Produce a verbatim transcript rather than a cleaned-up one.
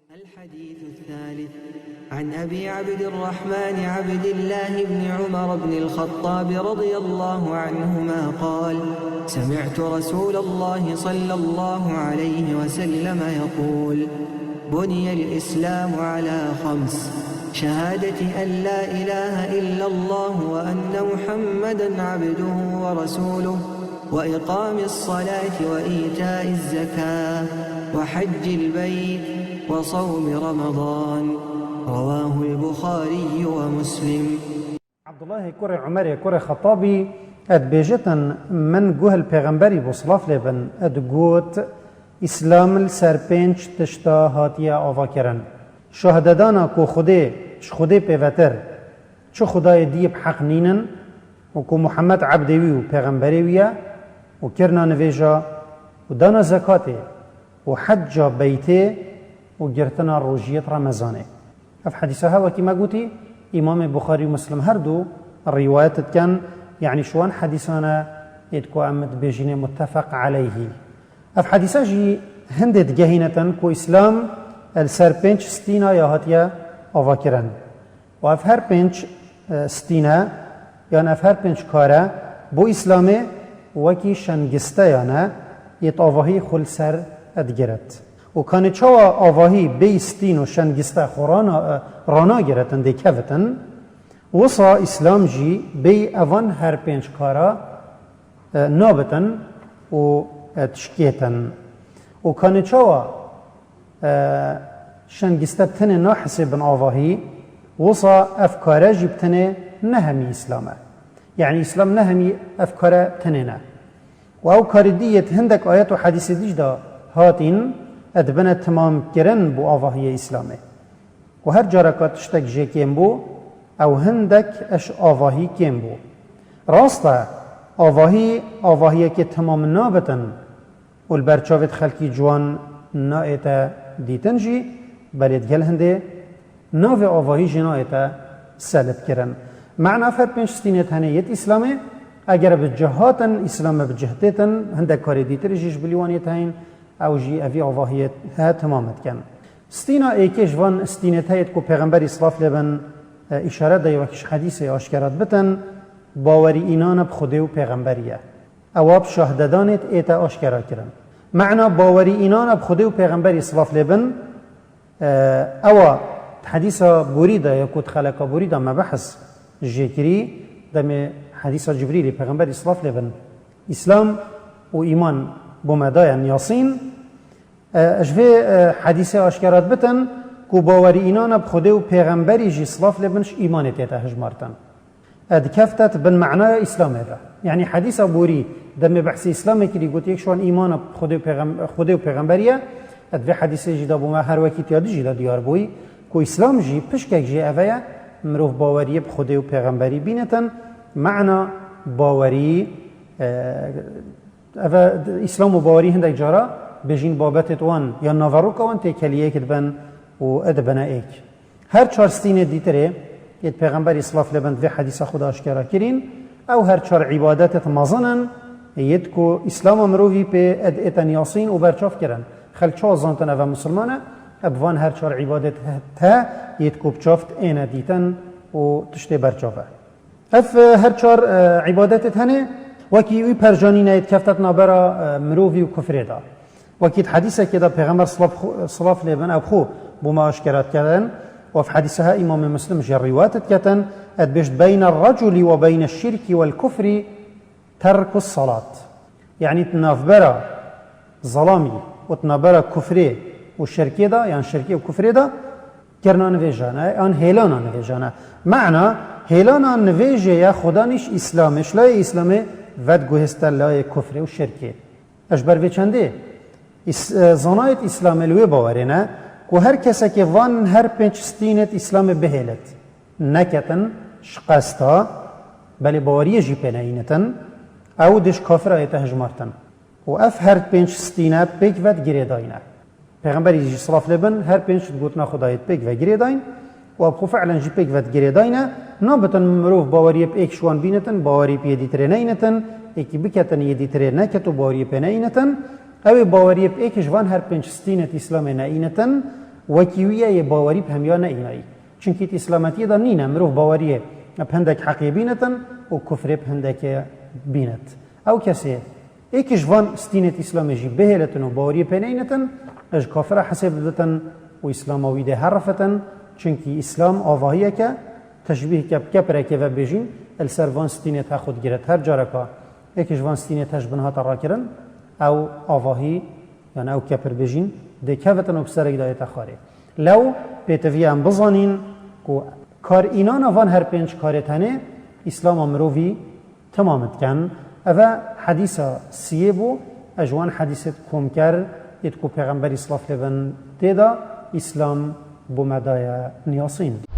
الحديث الثالث، عن أبي عبد الرحمن عبد الله بن عمر بن الخطاب رضي الله عنهما قال: سمعت رسول الله صلى الله عليه وسلم يقول: بني الإسلام على خمس، شهادة أن لا إله إلا الله وأن محمدا عبده ورسوله، وإقام الصلاة وإيتاء الزكاة وحج البيت وصوم رمضان. رواه البخاري ومسلم. Abdullahê kurê Umerê kurê Xetabî, e, dibêjitin, min guh li Pêxemberî bû, silav lê bin, e, digot, Îslam li ser pênc tişta hatiye avakirin. Şahidedana ku Xwedê, ji Xwedê pêvetir, çi Xwedayê dî bi heq nînin û ku Muhammed ebdê wî û pêxemberê wî ye û kirina nivêja û dana zekatê û hecca beytê û girtina rojiyê di Remezanê. Ev hedîsa he wekî me gotî, Îmamê Buxarî û Muslim her du rîwayet dikin, yanî ji wan hedîsan e êd ku em dibêjînê muttefeq eleyhî. Ev hedîsa jî hindê digehîne tin ku Îslam li ser pênc stîna ya hatiye avakirin. Û ev her pênc, e, stîne, yan ev her pênc kare bo Îslamê wekî şengiste ya ne, yê avahî xwe li ser digiret. Û kanê çawa avahî bêyî stîn û şengiste xwe rana-, e, ranagiretin, dê kevitin, wisa Îslam jî bêyî evan her pênc kara, e, nabitin û, e, dişkêtin. Û kanê çawa e, şengiste bi tenê nahisê bin avahî, wisa ev kare jî bi tenê nehemî Îslam e. Yanî Îslam nehemî ev kare tenê ne. Û ew karê dî yê di hindek ayet û hedîsê dî jî de hatîn, e, dibine timamkirin bo avahiyê Îslamê. Û her careka tiştek jê kêm bû, ew hindek eş avahî kêm bû. Rast e, avahî, avahiyekê temam nabitin, û li ber çavê xelkî ciwan naête dîtin jî, belê digel hindê navê avahî jî naête selibkirin. Mena ev her pênc stînê tenê yêt Îslamê, eger bi cih hatin, Îslam e bi cih têtin, hindek karê dîtirî jî ji bilî wan yêt heyîn, ew jî evî avahiyê he temam dikin. Stîna êkê ji van stînê te yêt ku Pêxemberî silav lê bin, e, îşaret daye wekî ji hedîsê aşkera dibitin, bawerî înana bi Xwedê û Pêxemberî ye. Ewa bi şahdedanê ête aşkera kirin. Mena bawerî înana bi Xwedê û Pêxemberî silav lê bin, e, ewa di hedîsa borî de ya ku di xeleka borî de me behs jê kirî, demê hedîsa Cibrîlî Pêxemberî silav lê bin, Îslam û îman bo me daye niyasîn. E, ji vê, e, hedîsê aşkera dibitin ku bawerî înana bi Xwedê û Pêxemberî jî silav lê bin ji îmanê tête hijmartin. E, dikefte di bin menaya Îslamê de. Yanî hedîsa borî demê behsê Îslamê kirî, gotiye ji wan îmana bi Xwedê û pêxem-, Xwedê û pêxemberî ye. E, di vê hedîsê jî de bo me her wekî tiya dî jî de diyar bûyî ku Îslam jî pişkek jê eve ye, mirov baweriyê bi Xwedê û pêxemberî bînitin. Mena bawerî, e, eve Îslam û bawerî hindek cara bêjîn babetê wan ya naveroka wan têkeliyek dibin û dibine êk. Her çar stînê dîtirê yêt Pêxemberî silav lê bin di vê hedîsa xwe de aşkera kirîn, ew her çar îbadetêt mezin in, yêt ku Îslama mirovî pê ed êten yasîn û berçav kirin. Xelk çawa zantin eve misilman e, e bi van her çar îbadêt te yêt ku bi çav êne dîtin û tiştê berçav e. Ev, e, her çar, e, îbadetêt hene, wekî wî perjanîne yêt keftet nabera, e, mirovî û kufrê de. Wekî di hedîsekê de Pêxember silav xu-, silav lê bin ew xwe bo me aşkera diketin, û ev hedîse he Îmamê Muslim jê rîwayet diketin, e dibêjt, "Beyne reculi ve beyne şirki vel kufri terkus salat." Yanî di navbera zelamî û di navbera kufrê û şirkê de, yan şirkê û kufrê de, kirina nivêjan e, yan hêlana nivêjan e. Mena hêlana nivêjê ye Xudanîş Îslamê, ji layê Îslamê vediguhêste layê kufrê û şirkê. Ji ber vê çendê Îs-, e, zanayêt Îslamê li wê bawerê ne ku her kesekê van her pênc stînêt Îslamê bihêlit, neketin, ji qesta, belê baweriyê jî pê neyînitin, ew dê ji kafira yête hijmartin. Û ev her pênc stîne pêk ve digirêdayne. Pêxemberî jî silav lê bin her pênc gotina Xwedayê pêk ve girêdayîn û ev xwe fi'len jî pêk ve digirêdayne. Nabitin mirov baweriyê bi êk ji wan bînitin, bawerî bi yê dîtirê neynitin, êkî biketin yê dîtirê neket û baweriyê pê neynitin. Ew ê baweriyê bi êk ji van her pênc stînêt Îslamê neynitin. Wekî wî ye yê bawerî bi hemiya neyînayî. Çunkî di îslametiyê de nîne, mirov baweriyê bi hindek heqê bînitin û kufrê bi hindekê bînit. Ew kesê êkî ji van stînêt îslamê jî bihêlitin û baweriyê pê neynitin, ji kafira hesêb biditin û îslama wî dê herifitin, çunkî îslam avahiyeke, teşbîhke bi kepirekê ve bêjîn, li ser van stînêt he xwe digiret. Her careka êkî ji van stînêt he ji bin hate rakirin, ew avahî, yani ew kepir bêjîn, dê kevitin û bi serek de yête xwarê. Lew pêtivî em bizanîn ku kar înana van her pênc karê tenê îslama mirovî temam dikin. Eve hedîsa siyê bû, ez ji wan hedîsêt kom ker, êt ku Pêxemberî silav lê bin tê de îslam bo me daye niyasîn.